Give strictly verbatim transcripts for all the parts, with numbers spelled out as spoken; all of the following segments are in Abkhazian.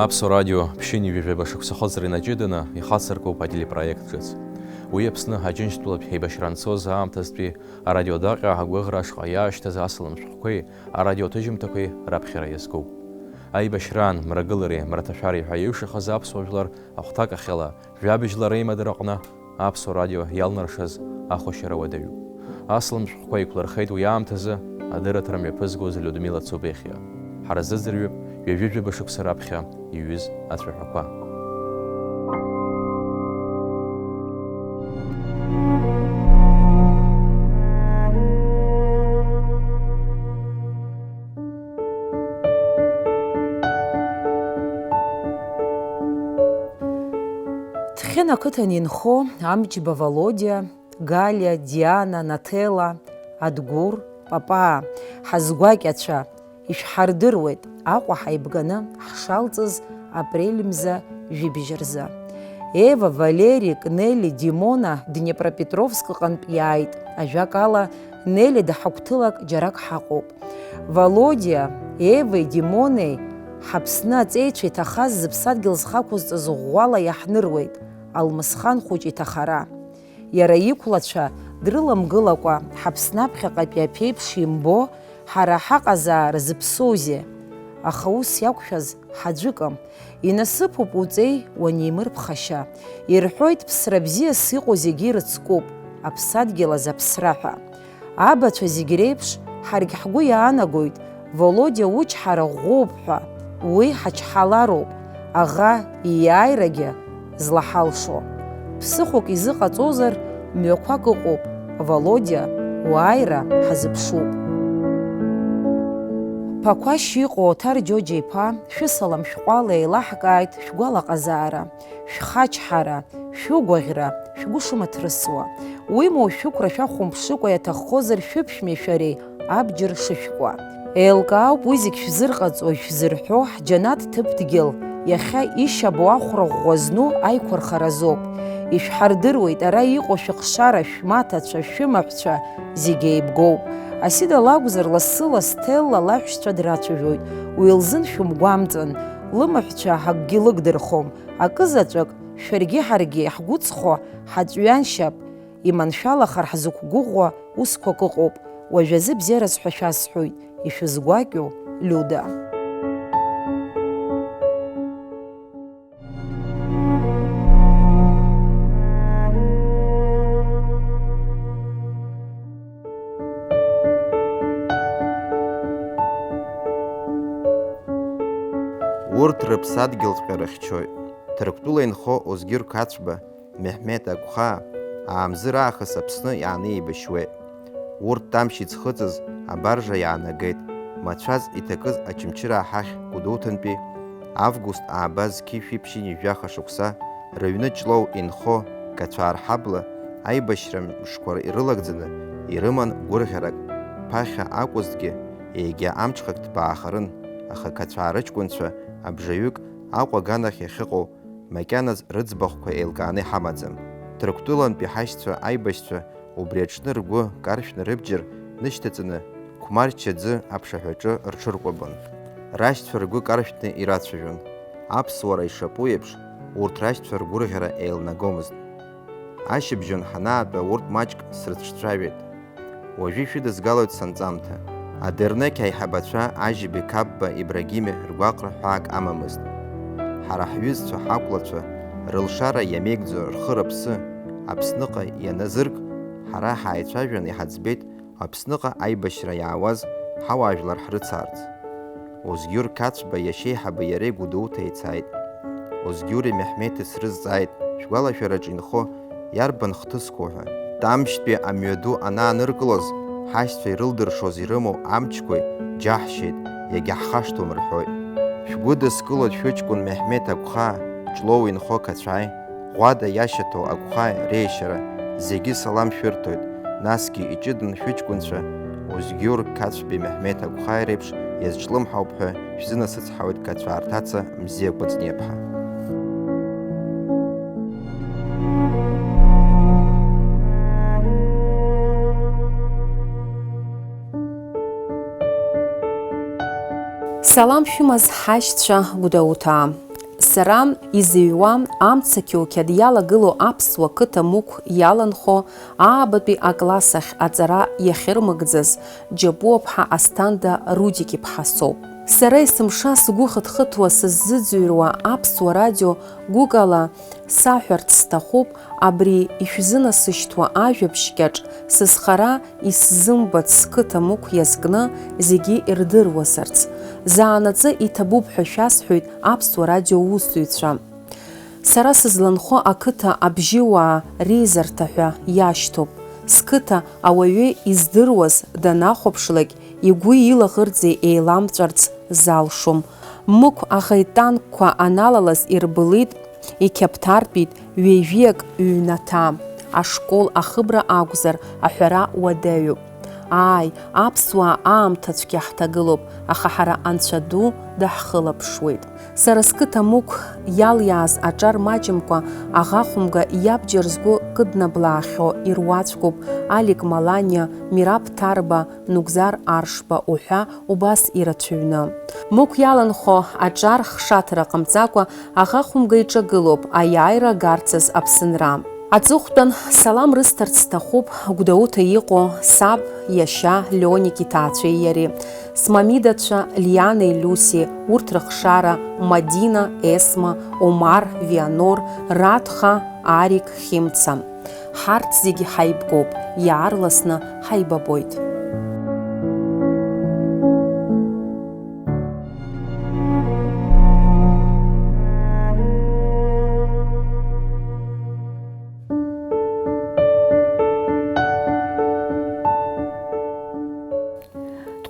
Аԥсуа радио ԥшьынҩажәи жәаба шықәса ахыҵра инаҷыданы ихацыркуп ателепроект ҿыц. Уи Аԥсны Аџьынџьтәылатә еибашьра анцоз аамҭазтәи арадиодаҟьа агәыӷра ашҟа иаашьҭыз асалам шәҟәқәеи арадиоҭыжьымҭақәеи раԥхьара иазкуп. Аибашьраан, мрагылареи мраҭашәареи ҳәа иҩшахаз аԥсуа жәлар ахәҭакахьала, жәабжьла реимадара аҟны Аԥсуа радио иалнаршаз ахәашьара уадаҩуп. Асалам шәҟәқәа еиқәлырхеит уи аамҭазы адырраҭара мҩаԥызгоз Людмила Цубехиа. Ҳара ҳзыӡырҩып ҩажәи жәаба шықәса раԥхьа иҩыз ацәаҳәақәа. Ҭхьын ақыҭан инхо Амҷба Володиа, Галиа, Диана, Наҭела, Адгәыр, Папаа, ҳазгәакьацәа, ишәҳардыруеит, Аҟәа ҳаибганы ҳшалҵыз апрель мза жәибжь рзы. Ева, Валери, Нели, Димона Днепропетровск аҟынтә иааит, ажәакала, Нели даҳагәҭылак џьарак ҳаҟоуп. Володиа, Евеи Димонеи ҳаԥсны аҵеицәа иҭахаз зыԥсадгьыл зхы ақәызҵаз ӷәӷәала иаҳныруеит, Алмысхан хәыҷ иҭахара. Иара иқәлацәа дрыламгылакәа, ҳаԥсны аԥхьаҟатәи аԥеиԥш имбо, ҳара ҳаҟазаара зыԥсоузеи? Аха ус иақәшәаз ҳаӡәыкым. Инасыԥуп уҵеи уанимырԥхашьа. Ирҳәоит, ԥсра бзиас иҟоу зегьы ирыцкуп, аԥсадгьыл азы аԥсра ҳәа. Абацәа зегь реиԥш, ҳаргь ҳгәы иаанагоит, Володиа учҳара ӷәӷәоуп ҳәа, уи ҳачҳалароуп, аӷа ииааирагьы злаҳалшо. Ԥсыхәак изыҟаҵозар, мҩақәак ыҟоуп, Володиа уааира ҳазыԥшуп. Ԥақәашь иҟоу Оҭар Џьоџьа-иԥа, шәысалам шәҟәала еилаҳкааит шәгәалаҟазаара, шәхачҳара, шәыгәаӷьра, шәгәы шымаҭрысуа. Уимоу, шәықәра шәахәамԥшыкәа иаҭаххозар, шәыԥшәмеи шәареи абџьар шышәкуа. Еилкаауп уи зегь шәзырҟаҵо, ишәзырҳәо, ҳџьанаҭ ҭыԥ дгьыл, иахьа ишьабо ахәра ӷәӷәа зну аиқәырхара азоуп. Ишәҳардыруеит, ара иҟоу шәыхшара, шәмаҭацәа, шәымаҳәцәа зегь еибгоуп. Асида лакәзар, лассы-лассы Ҭелла лаҳәшьцәа драцәажәоит, уи лзын шәымгәамҵын, лымаҳәцәа акгьы лыгдырхом. Акызаҵәык, шәаргьы ҳаргьы ҳгәыҵхо ҳаҵәҩаншьап, иманшәалахар ҳзықәгәыӷуа усқәак ыҟоуп, уажәазы бзиараз ҳәа шәасҳәоит, ишәызгәакьоу, Лиуда. Урҭ рыԥсадгьылҵәҟьа рыхьчоит. Ҭырқәтәыла инхо Озгьыр Қацәба, Меҳмеҭ Агәхаа, аамзыр аахыс Аԥсны иааны еибашьуеит. Урҭ Тамшь иӡхыҵыз абаржа иаанагеит, мацәаз иҭакыз Очамчыраа ҳахь Гәдоуҭантәи, август ааба зқьи шәиԥшьыни жәаха шықәса, рыҩны Ҷлоу инхо Қацәаа рҳабла аибашьра мшқәа ирылагӡаны ирыман гәырӷьарак, ԥахьа акәызҭгьы, егьа амҽхак ҭбаахарын, аха Қацәаа рыҷкәынцәа абжаҩык Аҟәа аганахь иахьыҟоу макьаназ рыӡбахәқәа еилкааны иҳамаӡам. Ҭырқәтәылантәи ҳашьцәа аибашьцәа убри аҽны ргәы каршәны рыбџьар нышьҭаҵаны, Қәмарча аӡы аԥшаҳәаҿы рҽыркәабон. Рашьцәа ргәы каршәны ирацәажәон. Аԥсуара ишаԥу еиԥш, урҭ рашьцәа ргәырӷьара еилнагомызт. Ашьыбжьон ҳанаатәа урҭ маҷк срыцәцәажәеит. Уажәы ишәыдызгалоит санҵамҭа. Адернеқь аиҳабацәа Ажьи Беқаԥба Ибрагими ргәаҟра ҳәаак амамызт. Ҳара ҳҩызцәа, ҳақәлацәа, рылшара иамеигӡо рхы-рыԥсы Аԥсныҟа ианазырк, ҳара ҳааицәажәан иҳаӡбеит Аԥсныҟа аибашьра иаауаз ҳауаажәлар ҳрыцаарц. Озгьур Қацәба иашьеиҳаби иареи Гәдоуҭа ицааит. Озгьури Меҳмеҭи срызҵааит, шәгәалашәараҿы инхо иарбан хҭысқәоу ҳәа. Тамшьтәи амҩаду анааныркылоз, ҳашьцәа ирылдыршоз ирымоу амчқәеи џьаҳшьеит, иагьаҳхашҭуам рҳәоит. Шәгәыдыскылоит шәыҷкәын Меҳмеҭ Агәхаа, Ҷлоу инхо Қацәааи, Ӷәада иашьаҭоу Агәхааи реиашьара, зегьы салам шәырҭоит, насгьы иҷыдан шәыҷкәынцәа Озгьур Қацәбеи Меҳмеҭ Агәхааи реиԥш иазҿлымҳауп ҳәа шәзынасыцҳауеит Қацәаа рҭаца Мзиа Кәыҵниаԥҳа. Салам шәымаз ҳашьцәа Гәдоуҭаа. Сара изыҩуа, амца қьоуқьад иалагылоу аԥсуа қыҭа Мықә иаланхо аабатәи акласс ахь аҵара иахьырмыгӡаз Џьапуаԥҳа Асҭанда Рудик-иԥҳа соуп. Сара есымша сгәы хыҭхыҭуа сыззыӡырҩуа аԥсуа радио гәыкала саҳәарц сҭахуп, абри ишәзынасышьҭуа ажәабжь кьаҿ сызхара исзымбац сқыҭа Мықә иазкны зегьы ирдыруазарц. Заанаҵы иҭабуп ҳәа шәасҳәоит аԥсуа радио аусзуҩцәа. Сара сызланхо ақыҭа абжьыуаа реизарҭа ҳәа иашьҭоуп. Сқыҭа ауаҩы издыруаз данахәаԥшлак, игәи илаӷырӡи еиламҵәарц залшом. Мықә аӷа итанкқәа аналалаз ирбылит, иқьаԥҭартәит ҩажәиак ҩнаҭа, ашкол ахыбра акәзар, аҳәара уадаҩуп. Ааи, аԥсуаа аамҭа цәгьа ҳҭагылоуп, аха ҳара Анцәа ду даҳхылаԥшуеит. Сара сқыҭа Мықә иалиааз аҿар маҷымкәа аӷа хәымга иабџьар згәы кыднаблаахьоу ируаӡәкуп Алик Маланиа, Мираб Ҭарба, Нугзар Аршба уҳәа убас ирацәаҩны. Мықә иаланхо аҿар хшаҭара ҟамҵакәа аӷа хәымга иҿагылоуп аиааира гарцаз Аԥсынра. Аҵыхәтәан салам рысҭарц сҭахуп Гәдоуҭа иҟоу саб иашьа Лионик иҭаацәеи иареи, смамидацәа Лианеи Люси, урҭ рыхшара, Мадина, Есма, Омар, Вианор, Радха, Арик, Хьымца. Ҳарҭ зегьы ҳаибгоуп, иаарласны ҳаибабоит.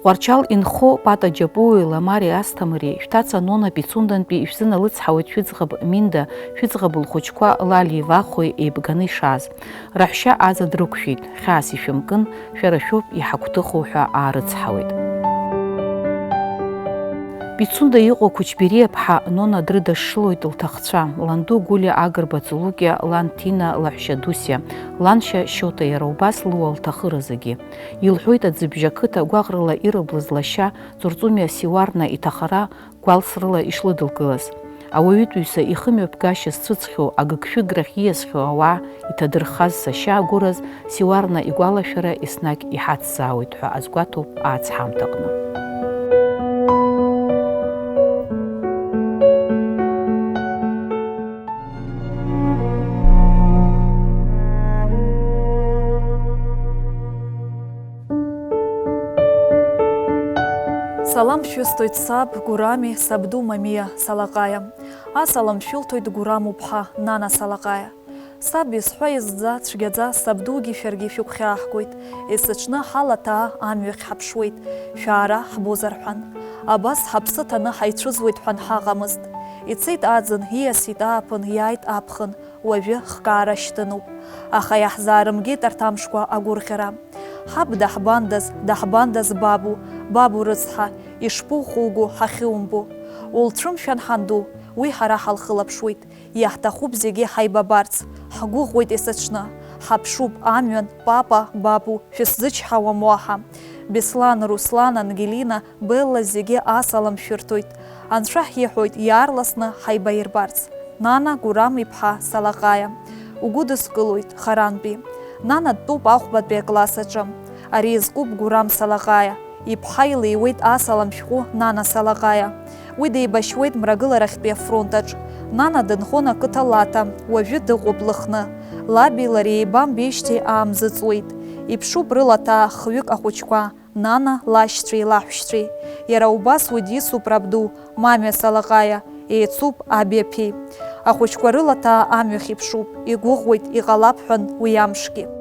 Тҟәарчал инхо Пата Џьапуи Ламари Асҭамыри, шәҭаца Нона Пицундантәи ишәзыналыцҳауеит шәыӡӷаб Минда, шәыӡӷаб лхәыҷқәа Лалии Вахои еибганы ишааз. Раҳәшьа аӡа дрықәшәеит, хьаас ишәымкын, шәара шәоуп иҳагәҭыху ҳәа аарыцҳауеит. Пицунда иҟоу Қәычбериа ԥҳа Нона дрыдашшылоит лҭахцәа, ланду Гулиа Агрба Цулукиа, лан Ҭина лаҳәшьа Дусиа, ланшьа Шьоҭа, иара убас луа лҭахыразгьы. Илҳәоит аӡыбжь ақыҭа гәаҟрала ирыблыз лашьа Ҵурҵумиа Сиуарна иҭахара гәалсрыла ишлыдылкылаз. Ауаҩытәыҩса ихымҩаԥгашьа зцәыӡхьоу, агыгшәыграхь ииасхьоу ауаа иҭадырхаз сашьа агәыраз Сиуарна игәалашәара еснагь иҳацзаауеит ҳәа азгәаҭоуп ааҵҳамҭаҟны. Салам шәысҭоит саб Гурами, сабду Мамиа Салаҟаиа. Асалам шәылҭоит Гурам уԥҳа, Нана Салаҟаиа. Саб изҳәа-изӡа цәгьаӡа сабдугьы шәаргьы шәыгәхьаахгоит. Есыҽны ҳалаҭаа амҩахь ҳаԥшуеит. Шәаара ҳбозар ҳәан. Абас ҳаԥсы ҭаны ҳаицәыӡуеит ҳәан ҳаҟамызт. Ицеит аӡын, ииасит ааԥын, иааит аԥхын. Уажәы хкаара шьҭынуп. Аха иаҳзаарымгеит арҭ амшқәа агәырӷьара. Ҳаб даҳбандаз, даҳбандаз, бабу, бабу рыцҳа, ишԥухугу ҳахьумбо? Улцәымшәан ҳанду, уи ҳара ҳалхылаԥшуеит. Иаҳҭахуп зегьы ҳаибабарц, ҳгәыӷуеит есыҽны. Ҳаԥшуп амҩан, папа, бабу, шәысзычҳауам уаҳа. Беслан, Руслан, Ангелина, Белла зегьы асалам шәырҭоит. Анцәа ҳиҳәоит иаарласны ҳаибаирбарц. Нана Гурам иԥҳа Салаҟаиа. Угәыдыскылоит харантәи. Нана дтәоуп ахәбатәи акласс аҿы. Ари изкуп Гурам Салаҟаиа. Иԥҳа илеиуеит асалам шәҟәы Нана Салаҟаиа. Уи деибашьуеит Мрагыларахьтәи афронт аҿ. Нана дынхон ақыҭа Лаҭа, уажәы дыҟоуп Лыхны. Лаби лареи еибамбеижьҭеи аамзыҵуеит. Иԥшуп рылаҭаа хҩык ахәыҷқәа. Нана, лашьцәеи лаҳәшьцәеи. Иара убас уи дисуп рабду, Мамиа Салаҟаиа, еицуп аби аԥеи. Ахәыҷқәа рылаҭаа амҩахь иԥшуп, игәыӷуеит, иҟалап ҳәан уи амшгьы.